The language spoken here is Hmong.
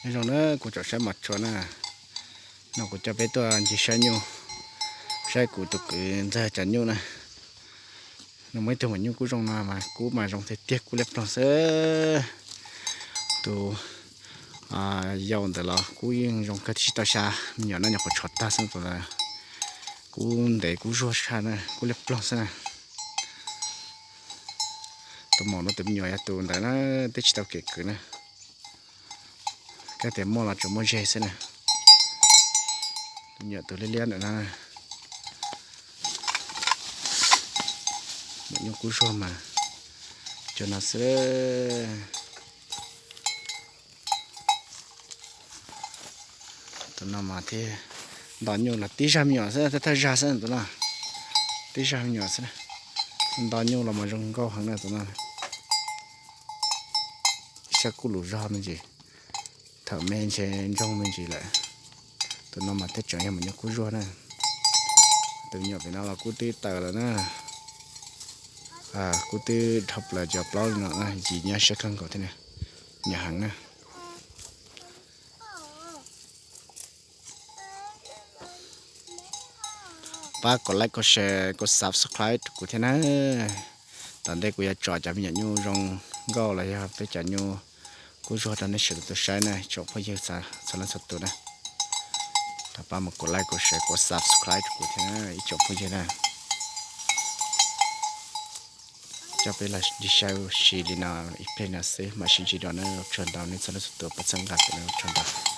Nyob zoo na, kuv tsom saib mos tshua na. No kuv coj peb tuaj ncig saib nyuj, saib kuv tus kwv ntxawg cov nyuj na. Nws muaj ib tug maum nyuj kub zoo no mas kub mas zoo tiag tiag, kub liab ploog xwb. Tus yau ntawd los kub yeej zoo kawg, tsis tau xya me nyuam no, nyuam qhuav tshuav tag xwb. Tus ntawd kub ntev kub zuag tshaj na, kub liab ploog xwb na. Tus maum no tus me nyuam yog tus ntawd na, twb tsis tau kev kwv na. Kab tias muaj los tsuas muaj zeg xwb na. Tus me nyuam tus liab liab ntawm no, maum nyuj kub zuag mas cov no xwb. Tus no mas thiaj nto nyuj los tib zag me nyuam xwb, thawj thawj zag xwb tus no. Tib zag me nyuam xwb, nto nyuj los mas zoo nkauj heev na tus no. Xyov kuj lus zog me ntsis, thaum me ntshe ntsoog me ntsis lawm. Tus no mas thiaj tseem yog maum nyuj kub zuag na. Tus me nyuam pem no los kub twb tawm lawm na. Kub twb dhau plaws cov plaub li no na, yim nyob siab kawg nkaus thiab na, nyiam heev na. Pab kom like, kom share, kom subscribe rau kuv thiab na. Tom ntej kuv yuav tso cov me nyuam nyuj zoo nkauj los yog peb cov nyuj kub zuag rau nej sawv daws tau saib na, ib tsoom phooj ywg txhua leej txhua tus na. Thov pab mus kom like, kom share, kom subscribe rau kuv thiab na ib tsoom phooj ywg na. Coj peb los ncig saib ua si li no ib pliag no xwb mam sib ntsib dua na, ua tsaug ntau nej txhua leej txhua tus pab txhawb nqa kuv na, ua tsaug ntau.